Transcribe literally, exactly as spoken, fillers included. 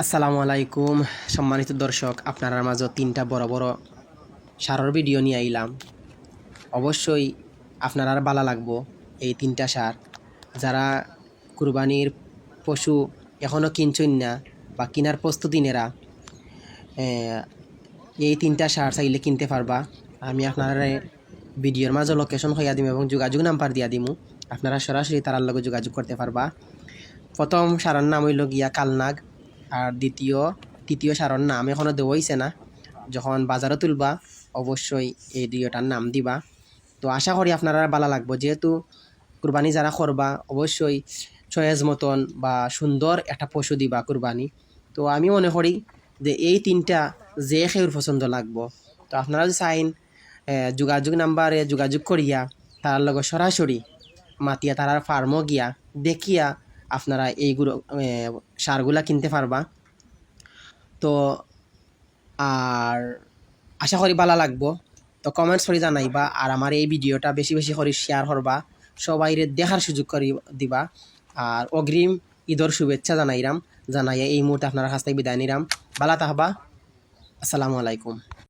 আসসালামু আলাইকুম। সম্মানিত দর্শক, আপনারার মাঝে তিনটা বড় বড় সারর ভিডিও নিয়া আইলাম। অবশ্যই আপনারার ভালা লাগবো এই তিনটা সার। যারা কুরবানির পশু এখনও কিনছইন না বা কিনার প্রস্তুতি নেরা, এ, এই তিনটা সার চাইলে কিনতে পারবা। আমি আপনারারে ভিডিওর মাঝে লোকেশন কইয়া দিমু এবং যোগাযোগ নাম্বার দিয়া দিমু, আপনারা সরাসরি তারার লগে যোগাযোগ করতে পারবা। প্রথম সারর নাম অইলো গিয়া কালনাগ, আর দ্বিতীয়, তৃতীয় সারর নাম এখনও দেওয়া অইছে না। যখন বাজারো তুলবা, অবশ্যই এই দুইটার নাম দিবা। তো আশা করি আপনারার ভালা লাগবো, যেহেতু কুরবানি যারা করবা, অবশ্যই চয়েস মতন বা সুন্দর একটা পশু দিবা কুরবানি। তো আমি মনে করি যে এই তিনটা যে কেউর পছন্দ লাগবো। তো আপনারা যদি চাইন, এ, যোগাযোগ নাম্বারে যোগাযোগ করিয়া তারার লগে সরাসরি মাতিয়া তারার ফার্মো গিয়া দেখিয়া আপনারা এই গুরু-, এ, সারগুলা কিনতে পারবা। তো আর আশা করি ভালা লাগবো। তো কমেন্টস করি জানাইবা, আর আমার এই ভিডিওটা বেশি বেশি করি শেয়ার করবা, সবাইরে দেখার সুযোগ করি দিবা। আর অগ্রিম ঈদর শুভেচ্ছা জানাইরাম, জানাইয়া এই মুহূর্তে আপনারার কাছ থাকি বিদায় নিরাম। ভালা থাকবা। আসসালামু আলাইকুম।